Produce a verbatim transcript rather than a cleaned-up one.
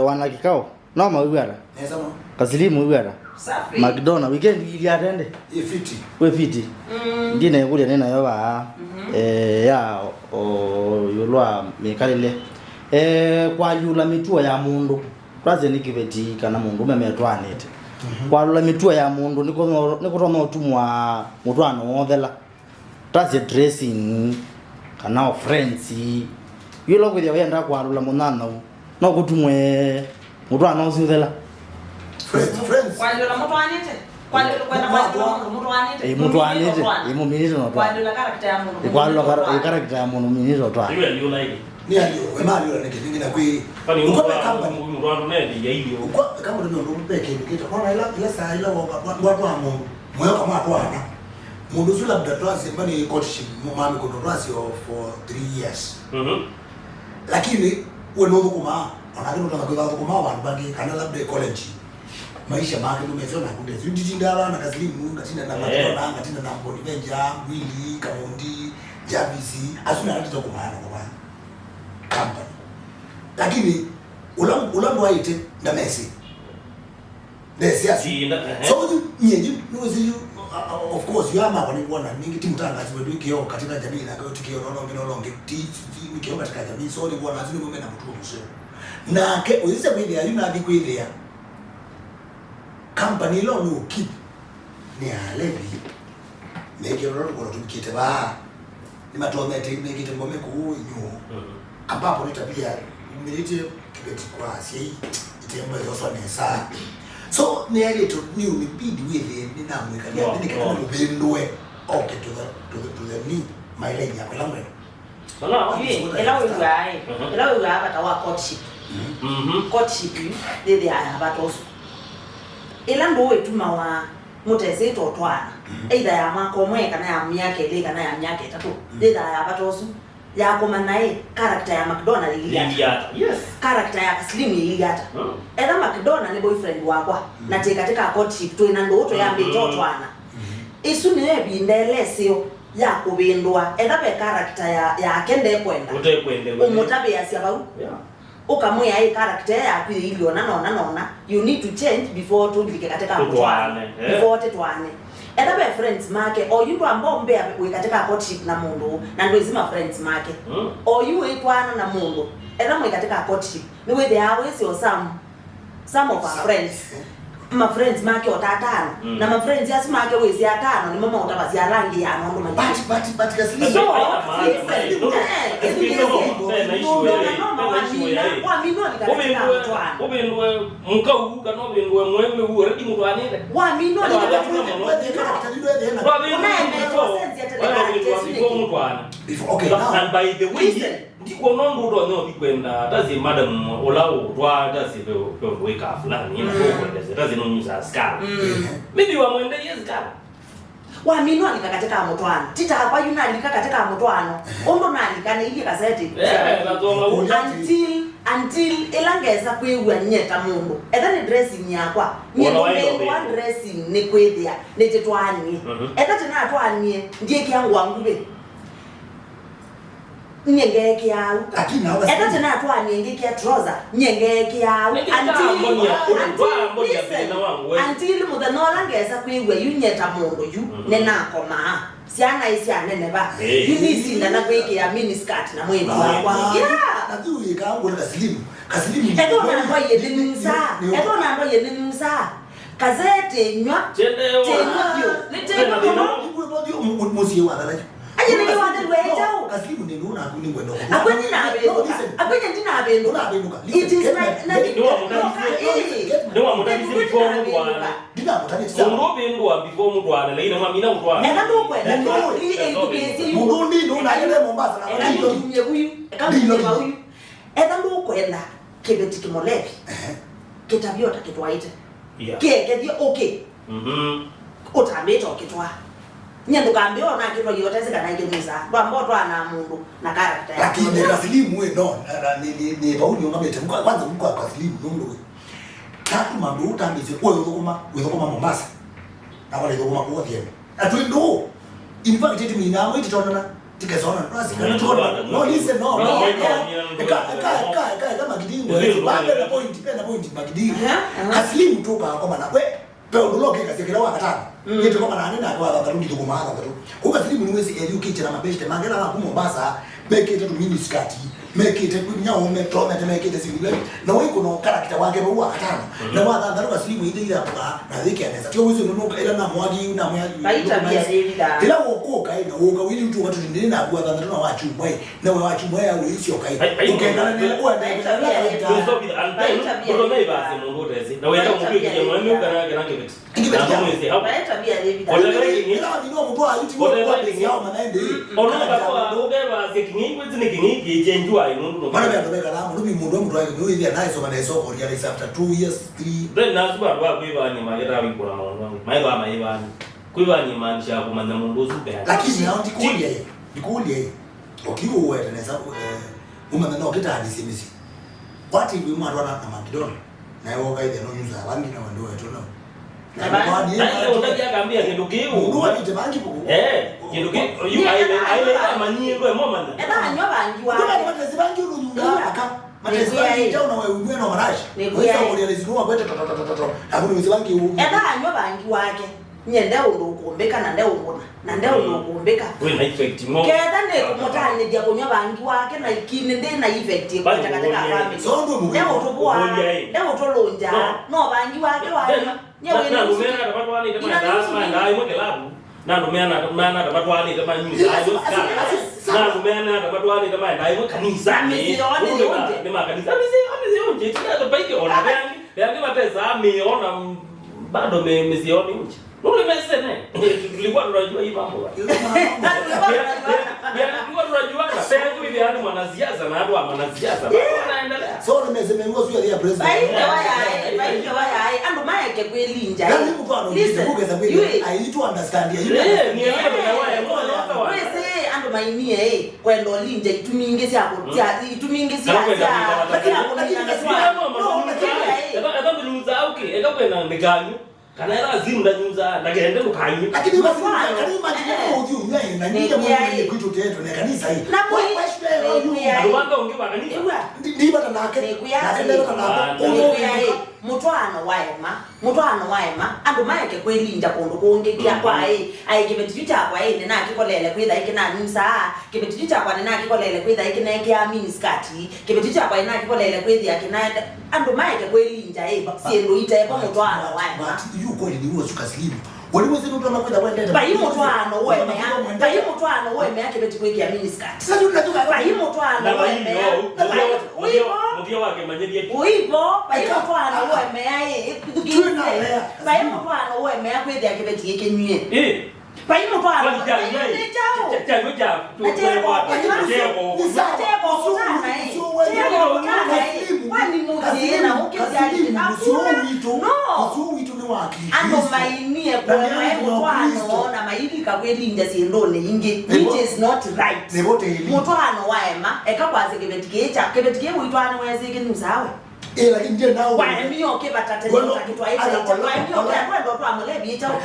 Wana kĩkao, no mawĩw'ata? Nesa mũno. Kasilimu wĩw'ata? Safi. McDonald, weekend ilyĩ atende? Ĩ fiti. Wĩ fiti? Mm. Ndina ĩkũlya nĩ nayo vaa, mhm, eh, ya o, ĩũlũ wa mĩkalĩle. Eh, kwalyũla mĩtuo ya mũndũ. Twasye nĩ kĩveti kana mũndũũme metwaanĩte. Mhm. Kwalyũla mĩtuo ya mũndũ nĩkũno-, nĩkũtonya ũtumwa mũtwaano wothela. Twasye dressing, kana o friends. Yũla kwĩthĩa wĩenda kwalũla mũnyanyaũ, no kũtumwe mũtwaano ũsu ũthela. Friends, friends. Kwalyũla mũtwaanĩte? Kwalyũla, kwenda kwalyũla mũndũ mũtwaanĩte? Ĩ, mũtwaanĩte. Mũminĩte ũtwaana. Ĩ, mũminĩte na ũtwaana. Kwalyũla character ya mũndũ. Ĩ, kwalyũla kar-, ĩ, character ya mũndũ mũminĩte ũtwaana. Iwe ndio like. Nĩ alyũla, we malyũla nĩ kĩndũ kĩna kwĩ. Kwani ũkwa mũtwaano, company. Mũtwaano nĩ ya ilio. Ũkwa company nĩ ũndũ peke ndio kĩta. Ona ila, ila saa ila woka, ndwatwaa mũndũ. Mweoka mwatwaana. Mũndũ ũsu labda twasye mba nĩ courtship, mamĩkũndũ twasye o for three years. Mhm. Lakini we nũthũkũmaa, onake nũtonya kwĩtha athũkũmaa vandũ vangĩ, kana labda e college. Maisha make nũmeseo naku ndesi. Nditindaa na Kaslimu, ngatinda na, eh, Makedona, ngatinda na Bonaventure, Willy, Kamundi, Jarvis, asu na atithũkũmaa na kwa company. Lakini ũla, ũla ndwaĩte ndamesĩ. Ndesĩ asu. Ĩĩ, nda-, ehe. So, yu, nyie, yu, nũsĩ yu, uh, uh, of course, yu amakwa nĩ kuona, ningĩ ti mtangazi wetu, nĩ kĩoo katika jamii, na kĩoo ti kĩoo, nono ngĩ, nono ngĩ, ti, ti, nĩ kĩoo katika jamii, so, nĩ kuona asu nĩ mũmena mũtuo mũseo. Nake, ũyĩse kwĩthĩa, yu nathi kwĩthĩa, company ĩla ũnũũkip nĩ alevi, mekĩe ũla tũkũna tũvikĩte vaa. Nĩmatonyete mekĩte ngome kũũ inyuo. Mhm. Ambapo nĩ tabia umĩlĩtye kĩveti kwa asyai, ĩtembo yoswa nesa. So, nĩaĩlĩtwe nĩ ũnibidi wĩthĩe nĩnamwĩkalya, no, nĩ nĩkenda, no, mũvĩndũe oke to the, to the, to the knee, my line yakwa ĩla mwenda. Ĩla wĩw'aa ĩ, mhm, ĩla wĩw'aa vata wa courtship. Mhm. Courtship yu yĩthĩaa ya vata ũsu. Ĩla ndũũ ĩtumawa mũtesĩtwe ũtwaana, mhm, either ya mwaka ũmwe, kana ya myaka ĩlĩ, kana ya myaka ĩtatũ, mhm, yĩthĩaa ya vata ũsu. Ya kũmanya ĩ, character ya McDonald ĩilyĩ ata? Ĩilyĩ ata? Yes. Character ya Kaslimu ĩilyĩ ata? Mm. Etha McDonald nĩ boyfriend wakwa, mm, na twĩ katĩ ka courtship, twĩ na ndũũ tũyambĩte, mhm, ũtwaana. Mhm. Ĩsu nĩyo ĩvinda ĩla ĩseo ya kũvĩndũa. Etha ve character ya, yake ndekwenda, ũtekwenda, ũmũtavĩasya vau. Yeah. Ũkamwĩa, ĩ, character yaku yĩilyĩ ũna na ũna na ũna. You need to change before tũlike katĩ ka mũtwaano. Tũtwaane, eh. Before tũtwaane. Etha ve friends make, oyu ndwamba ũmbĩa wĩ katĩ ka courtship na mũndũ, na ndwĩsĩ ma friends make. Mm. Oyu wĩtwaana na mũndũ, etha mwĩ katĩ ka courtship, nĩwĩthĩaa wĩsĩ o some, some of our friends. Ma friends make o ta atano. Mm. Na ma friends asu make wĩsĩ atano nĩmo maũtavasya ala angĩ ya maũndũ maingĩ. But, but, but, Kaslimu. So, listen, eh, ĩthukĩĩsye. Noma, noma, wamina, wamina ũlika katĩ ka mũtwaano. Ũvĩndũe mũkau kana ũvĩndũe mweu wĩu already mũtwaanĩte. Wamina ũlika katĩ ka mũtwaano. Ũnaemete ũsenzi ate character ĩsu nĩkĩ? Before, okay, now. And by the way, listen. Ndikwona ũndũ ũtonya ũthi kwenda, tasi madam ũla ũtwaa, tasi ve, ve ũndũ wĩkaa fulani, ĩna, mm, ũkwendesya, tasi nũnyusaa sikala. Mm. Maybe wamwendie sikala. Waminwa alika katĩ ka mũtwaano. Ti takwa yu nalika katĩ ka mũtwaano. Ũndũ nalika nĩilyĩ kaseti. Eh, nathoma u. Until, until ĩla ngesa kwĩw'a nyie ta mũndũ. Etha nĩ dressing yakwa. Nyie ndũmĩĩwa dressing nĩ kwĩthĩa nĩtĩtwaanie. Mhm. Etha tĩnatwaanie, ndyĩkĩa ngũa nguvĩ. Nyie ngeekĩaa au. Lakini nawe etha tena atwaanie ngĩkĩa trouser, nyie ngeekĩaa au. Lakini until, until, listen, until mũthenya ũla ngesa kwĩw'a yu nyie ta mũndũ yu, mhm, nĩnakomaa. Syana ĩ syaneneva. Eh. Yu nisindana kwĩkĩa mini skirt na mwĩĩtu wakwa. Yeah. Na tu yĩkaa ngũna Kaslimu. Kaslimu. Etha ona andũ aiye nĩnyusaa. Etha ona andũ aiye nĩnyusaa. Kaseti nywa. Chendewa. Chendewa vyũ. Nĩ chendewa mũno. Mũsyĩ wa thalaji. Aye nĩ kĩwanda lwe chao. Kaslimu nĩ nuna kuni ngwenda. Akwenye na abĩndũka. Akwenye ndina abĩndũka. Una abĩndũka. It is my, na nĩ wa mũtavĩsye. Nĩ wa mũtavĩsye before mũndũ wa. Ndina mũtavĩsye. Ũndũ ũvĩndũa before mũndũ wa, lakini mwamina mũndũ wa. Eka ndũkwenda. Mũndũ ũyũ. Ĩ, ĩ, ndũkĩsye yu. Mũndũ ũyũ ndĩ nuna yele Mombasa na. Eka ndũkinyie huyu. Eka ndũkinyie huyu. Etha ndũkwenda kĩveti kĩmolevi, ehe, kĩtavyo ta kĩtwaĩte. Yeah. Kĩekethye ũkĩ. Mhm. Ũtambĩte ũkĩtwaa. Nyie ndũkambĩe ona kĩtwaie ũtesĩ kana ĩkĩmĩsa. Ndwamba ũtwaana mũndũ na character yake. Lakini Kaslimu we, no, na, na, nĩ, nĩ, nĩ vau nĩũngamĩte. Kwa, kwanza kwa Kaslimu nũndũ we. Tatu mandũ ũtambĩte, we ũthũkũma, wĩthũkũma Mombasa. Na wale thũkũma kuo thiene. Na twĩ ndũũ. In fact, ĩtĩmĩnaa mwĩ tĩtonana. Tikesona, no, sikana tuona. No, listen, no, no, no. Eka, eka, eka, eka, eka, Makidingo. Penda point, penda point, Makidingo. Aha, aha. Kaslimu tuka kwa mana. We, pe undulo kika sekela wa katano. Mm. Yetu kwa mana nenda kwa tatu ndiko maana tatu. Kwa Kaslimu ni wezi educate na mabeshte mangela na ku Mombasa, mekete tu mini skirt, mekete tu nyao, me tome, mekete singlet. Na we kuna character wake wa katano. Mm. Na wa tatu Kaslimu ile ile kwa na wiki anaweza. Tio wezi nunuka ila na mwagi, na mwagi. Baita bia David. Ila wokoka ina woka wili utuka tu ndina kwa tatu na wachu mwe. Na we wachu mwe au isio kai. Ai, ai, ukengana ne kwa ndai. Ndũsovitha, and then, ndũtonya ivasi mũndũ ũtesĩ. Na wenda mũndũ ĩkĩe mwana kana kana kĩveti. Kĩveti. Na mwĩsĩ hau. Baeta bia David. Whatever it is. Ila ni no mtu ayuti kwa pesa yao manaende. Ona kwa ukeva sikini kwezi ni kini kichenjwa inu. Mana bia ndobeka na mtu mtu mtu ayo ni ile nayo soma na soko ya after two years, three. Then nasu ba kwa kwa ni mageta wikura maono. Mayo ama ibani. Kwĩvany'a imaanisha kũmanya mũndũ ũsu mbee. Lakini nao ndikũlya ĩ, ndikũlya ĩ. Ũkiu ũwete nesa, eh, ũmanya no kĩtaanĩsye mĩsyĩ. What if wĩ mwatwana na McDonald? Na ewe ũkaithya no nyuza ya bangi na wendo wetu no. Na kwa ni na ile ũtavya akambia kĩndũ kĩu. Mũndũ wa mĩte bangi buku. Eh, kĩndũ kĩu. Yu aile aile amanyie ndo emomanya. Eba anywa bangi wa. Kwa ni matesi bangi ulu nyuza aka. Matesi bangi ita una wewe umwe no marashi. Wesa kulia lezi no kwete to to to to. Abu ni bangi u. Eba anywa bangi wake. Nye nde ũndũ ũkũmbĩka na nde ũngũna, na nde ũndũ ũkũmbĩka. Wĩ na effect mo. Ketha nĩ kũmũtanĩthya kũnywa vangi wake na ikini ndĩ na effect ĩkwete katika family. So ndũ mũkũmbĩka. Nde ũtũvũa, nde ũtũlũnja, no vangi wake wa nywa. Nye wĩ na mũsiki. Na andũ meana ata matwanĩte maendaa ĩmwe kĩlavu. Na andũ meana ata matwanĩte manyusaa ĩmwe sikana. Na andũ meana ata matwanĩte maendaa ĩmwe kanisa. Na mĩsyĩ yoo nĩ yonje. Nĩ makanisa. Mĩsyĩ yoo nĩ yonje. Tina tũpaike ona veangi. Veangi matesaa mĩĩ ona bado me mĩsyĩ yoo nĩ yonje. Nũndũ mesene. Tulikuwa tunajua hii mambo. Tulikuwa tunajua. Sasa hivi yani mwanasiasa na watu wa mwanasiasa. Wanaendelea. So nimesema hiyo sio ya president. Baike wayae, baike wayae. Andũ maeke kwĩlinja. Nani mtu anauliza kuke za kweli? I need to understand ya. Eh, ni hapo na wale mwana waka wa. Wese andũ mainie ĩ kwenda ũlinja itumi ingĩ sya kũ-, sya, itumi ingĩ sya, sya, sya kũnina mĩtwano. Eka, eka kũnyuza, okay, eka kwenda nĩkanyu. Kana eka simu ndanyuza, ndakende ndũkanywe. Lakini basi, can you imagine kama uthi unywa ĩ, na nyinyi mwenye kwitu tetu na kanisa hii. Na mwi-, andũ manga ũngĩ wa kanisa. Ndi-, ndibata nake. Nake ndibata nake. Mũtwaano wa ema, mũtwaano wa ema, andũ maeke kwĩlinja kũndũ kũngĩ kya kwa ĩ, aĩ kĩveti kyu kyakwa ĩ, nĩnakĩkolele kwĩtha ĩkĩnanyusaa, kĩveti kyu kyakwa nĩnakĩkolele kwĩtha ĩkĩnekĩaa mini skirt, kĩveti kyu kyakwa nĩnakĩkolele kwĩthĩa kĩnaenda, andũ maeke kwĩlinja ĩ, syĩndũ itevo mũtwaano wa ema. But you kweli ni uo suka slim. Wali wezi ndio makwenda kwenda. Vai mũtwaano ũemea, vai mũtwaano ũemea kĩveti kwĩkĩa mini skirt. Sasa ndio tunajua. Vai mũtwaano ũemea. Mũthia wake manyithie. Uipo, vai mũtwaano ũemea ĩ, thukĩĩsye. Vai mũtwaano ũemea kwĩthĩa kĩveti ĩkĩnywie. Eh. Vai mũtwaano ũemea nĩ kyaũ? Kyaũ kya. Na teko kũtana ĩ. Teko kũtana ĩ. Teko kũtana ĩ. Kwani mũthĩ na ũkĩsya no. Ũsu witũ nĩ wa Kikristo. Andũ mainie kũema ĩ mũtwaano na mailika kwĩlinja syĩndũnĩ ingĩ, which is not right. Mũtwaano wa ema, eka kwasya kĩveti kĩĩ kya, kĩveti kĩĩ ũitwaana wesĩ kĩnyusaa we. Eh, lakini je nao. Waemie ũkĩvata tene ũtakĩtwaĩte, waemie ũkĩandwenda ũtwa mũlevi ĩkyaũ.